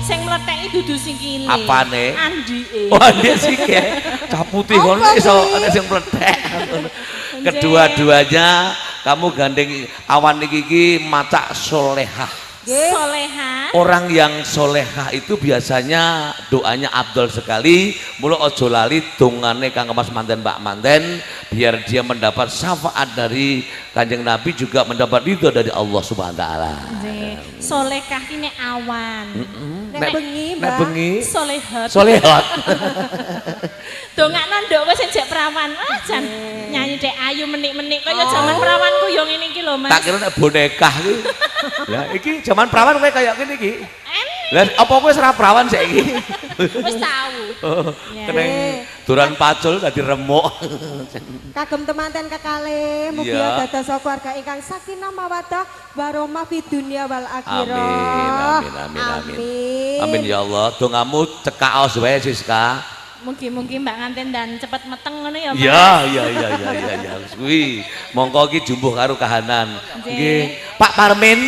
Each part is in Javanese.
Sing mletheki dudu sikile. Apane? Andike. Oh, andike sikile. Cah putih ngono iso ana sing mlethek. Kedua-duanya kamu gandeng awan iki iki macak solehah. Solehah. Orang yang solehah itu biasanya doanya abdol sekali. Mula ojo lali dongane Kang Mas Manten Mbak Manten biar dia mendapat syafaat dari Kanjeng Nabi juga mendapat ridho dari Allah Subhanahu wa taala. Nggih. Solehah ki nek awan. Nek bengi, Nek Mbak. bengi Solehat. solehat. Dongakno nduk wis jek perawan. Ah jan nyanyi dek ayu menik-menik kaya jaman perawanku yo ngene iki lho Mas. Tak kira nek boneka kuwi. Lah iki jaman perawan kowe kaya ngene iki. Lah apa kowe ora perawan saiki? Wis tau. Oh, Ya. keneng duran pacul dadi remuk. Kagem temanten kekalih, mugi Iya. dados keluarga ingkang sakinah mawaddah warahmah fid dunya wal akhirah. Amin, amin, amin, amin. Amin ya Allah. Dongamu cekak os wae Siska. Mugi-mugi Mbak Nganten dan cepet meteng ngono ya Mas. Iya, iya, iya, iya, iya, iya. Kuwi mongko iki jumbuh karo kahanan. Nggih. Pak Parmin,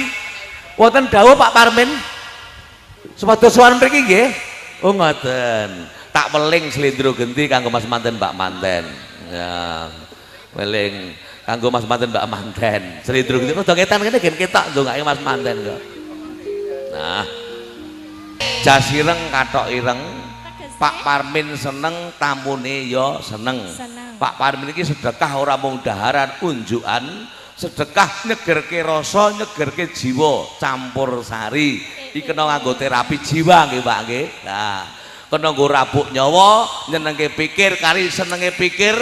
wonten dawuh Pak Parmin? Supados sowan mriki nggih. Oh ngoten. Tak weling slendro genti kanggo Mas Manten Mbak Manten. Ya. Weling kanggo Mas Manten Mbak Manten. Slendro genti rada ngetan kene gen ketok ndongake Mas Manten kok. Nah. Jas ireng kathok ireng. Pak Parmin seneng, tamune ya seneng. Seneng. Pak Parmin iki sedekah ora mung daharan unjukan, sedekah nyegerke rasa, nyegerke jiwa, campur sari. Iki kena nganggo terapi jiwa nggih Pak nggih. Nah, kena nggo rabuk nyawa, nyenengke pikir, kari senenge pikir,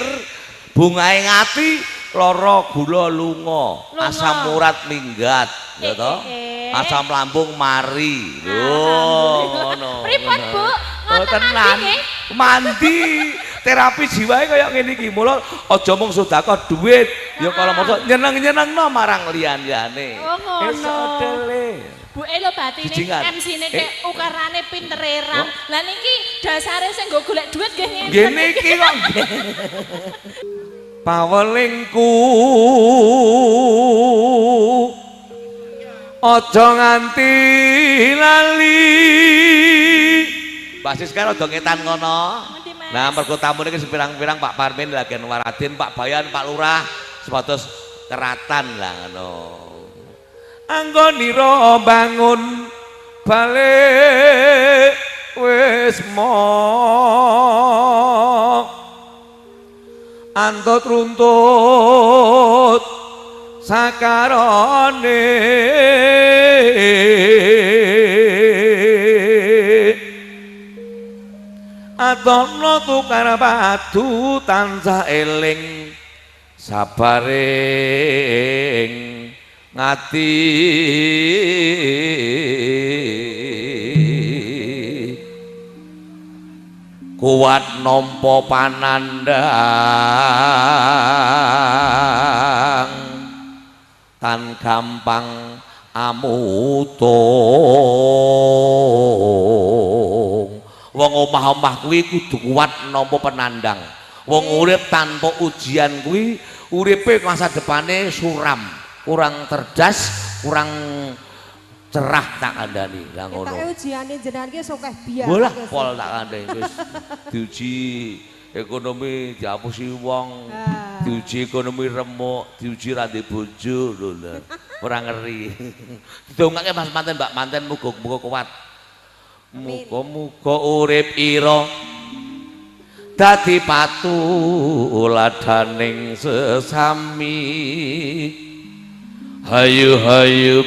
bungae ngati, lara gula lunga, Lunga. asam urat minggat, ya toh. Asam lambung mari. Lho, ngono. Pripun, Bu? Oh, Ngoten tenan. mandi nggih? Mandi. Terapi jiwae kaya ngene iki. Mula aja mung sedekah duit, ya kalau maksud nyeneng-nyenengno marang liyan-liyane. Oh, ngono. Esuk dele. Bu e lho batine Jijingan. MC-ne kek ukarane pintere ram. Oh. Lah niki dasare sing nggo golek duit nggih ngene. Nggih niki kok nggih. Pawelingku aja nganti lali. Mbak Siska rada ngetan ngono. Ngendi, Mas? Nah, mergo tamune iki sepirang-pirang Pak Parmin, Lagen Waradin, Pak Bayan, Pak Lurah, supados keratan lah ngono. Anggonira bangun balik wis mo antut runtut sakarone atono tukar padu tansah eling sabaring ngati kuat nampa panandhang tan gampang amutung. Wong omah-omah kuwi kudu kuat nampa penandang. Wong urip tanpa ujian kuwi uripe masa depane suram, kurang cerdas, kurang cerah tak kandhani. Lah ngono. Ketoke ujiane jenengan ki sokeh biar. Bolah pol tak kandhani wis diuji ekonomi diapusi wong, diuji ekonomi remuk, diuji ra ndek bojo lho lho. Ora ngeri. Didongake Mas Manten Mbak Manten muga-muga kuat. Muga-muga urip ira dadi patuladaning sesami. Hayu-hayu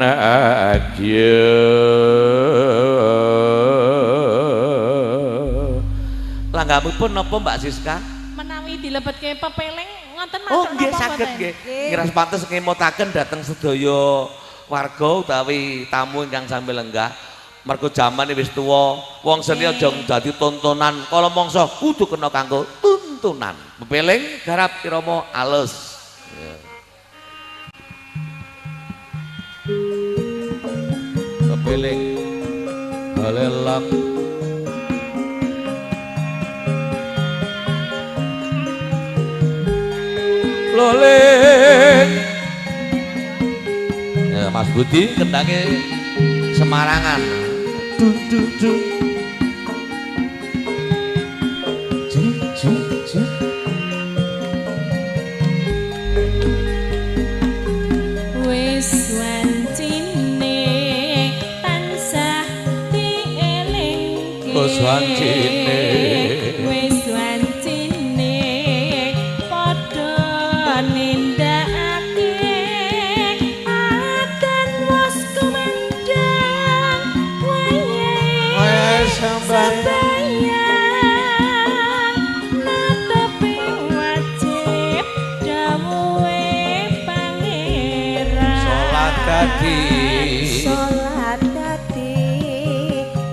pinagya. Langgamipun napa Mbak Siska? Menawi dilebetke pepeleng ngoten Oh matur nggih napa saged mboten? nggih. Ngiras pantes ngemutaken dhateng sedaya warga utawi tamu ingkang sami lenggah. Mergo jamane wis tuwa, wong seni aja dadi tontonan, kala mangsa kudu kena kanggo tuntunan. Pepeling garap irama alus. Ya. Pepeling halelak loling. Ya, Mas Budi kendange Semarangan. Dung dung dung. Jung jung jung. Wis wancine tansah dielingke. Wis wancine. Wis wancine padha nindakake adan wis kumandhang wayahe sembahyang netepi wajib dawuhe pangeran. Salat dadi Salat dadi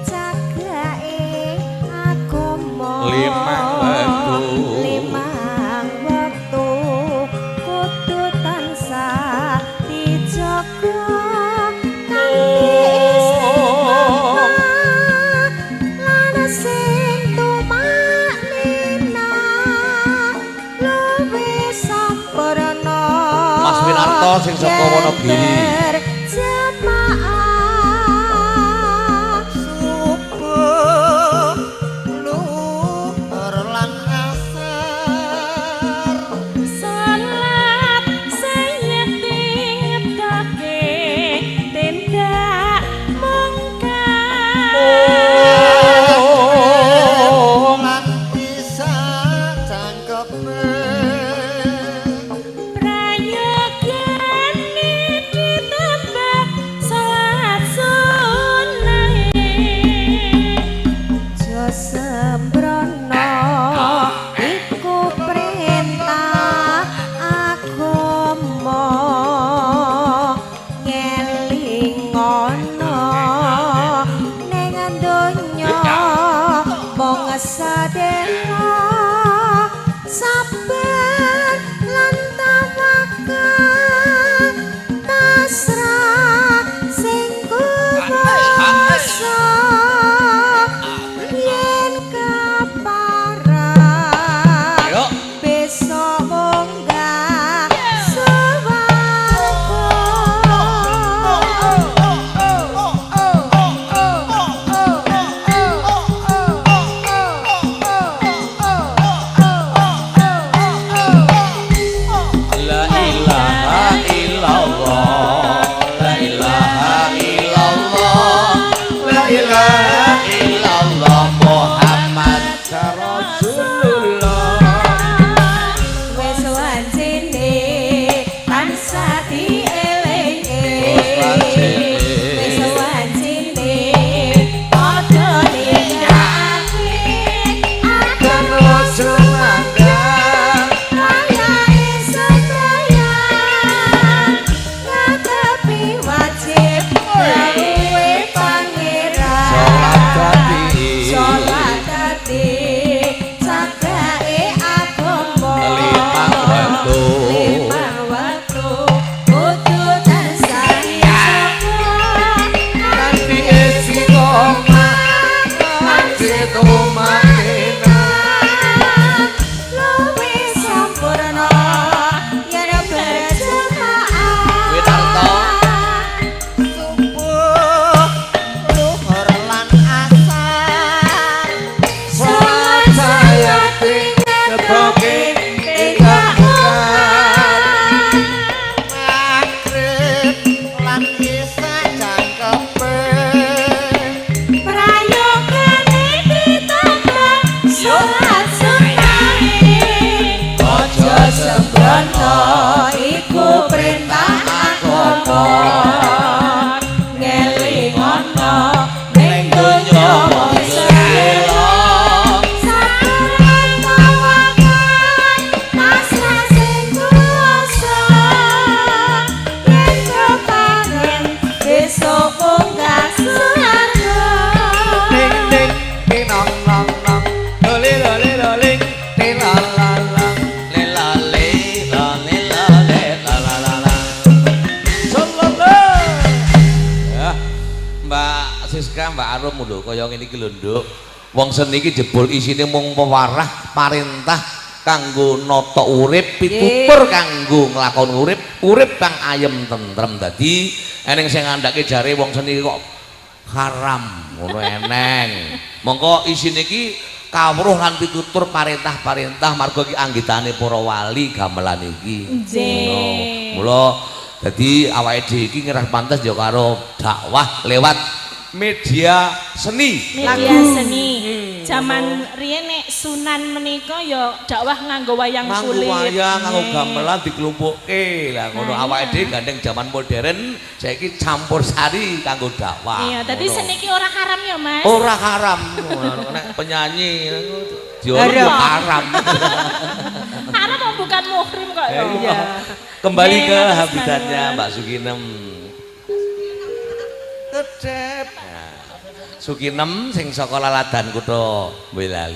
cagake agama. Limang wektu. Limang wektu kudu tansah dijaga kanthi istiqomah lan sing tumaknina luwih sampurna. Mas Winarto sing saka Wonogiri. Berjamaah. Subuh, luhur lan asar. Salat sayekti ngetoke tindak mungkar. Lan bisa cangkepe. Prayogane ditambah salat sunnahe. Aja sembrono iku perintah agama. Ngelingono ning donya mung sedelo sabar lan tawakal pasrah sing kuwasa yen kepareng Ayo. besok munggah swarga. La ilaha illallah. La ilaha illallah. La ilaha illallah Muhammad Rasulullah. Wis wancine tansah dielingke. Wis wancine. Wis wancine padha nindakake Dan ojo mandang. wayahe sembahyang ngadepi wajib dawuhe pangeran. Salat dadi. Salat dadi cagake agama. Limang wektu. Limang wektu kudu tansah dijaga Kanthi istiqomah lan tumaknina. Luwih sampurna yen berjamaah. Winarto. Subuh, luhur lan asar. Salat sayati ngetoke tindak mungkar. Maghrib lan isya cangkepe. Prayogane ditambah salat sunnahe. Aja sembrono Iku perintah agama. Ngelingono ning donya mung sedelo. Sabar lan tawakal pasrah sing kuwasa. Yen kepareng Besok munggah swarga. Ding ding ding nong nong nong. Loli loli loli ding la la la. Le la le la le la le la la la la. Sallallahu. Ya, Mbak Siska, Mbak Arum lho kaya ngene iki lho, Nduk. Wong seni iki jebul isine mung pewarah parentah kanggo nata urip, pitutur kanggo nglakoni urip, urip kang ayem tentrem. Dadi eneng sing ngandhake jare wong seni kok Haram ngono eneng. Mongko isine iki kawruh lan pitutur parentah-parentah marga iki anggitane para wali gamelan iki. Nggih. Ngono. Mula dadi awake dhewe iki ngerah pantes ya karo dakwah lewat media seni. Media seni. Zaman riyen nek Sunan menika ya dakwah nganggo wayang Nganggo kulit. wayang, nganggo gamelan diklumpukke. Lah ngono Nah, awake iya. dhewe gandeng zaman modern saiki campur sari kanggo dakwah. Iya, dadi Ngono. seni iki ora haram ya, Mas. Ora haram. Nek penyanyi diorong Haram. haram. Haram kok bukan muhrim kok ya. Iya. Kembali Nggih, ke matur habitatnya nuwun. Mbak Sukinem. Kedep. Nah, Sukinem sing saka Laladan Kutha Boyolali.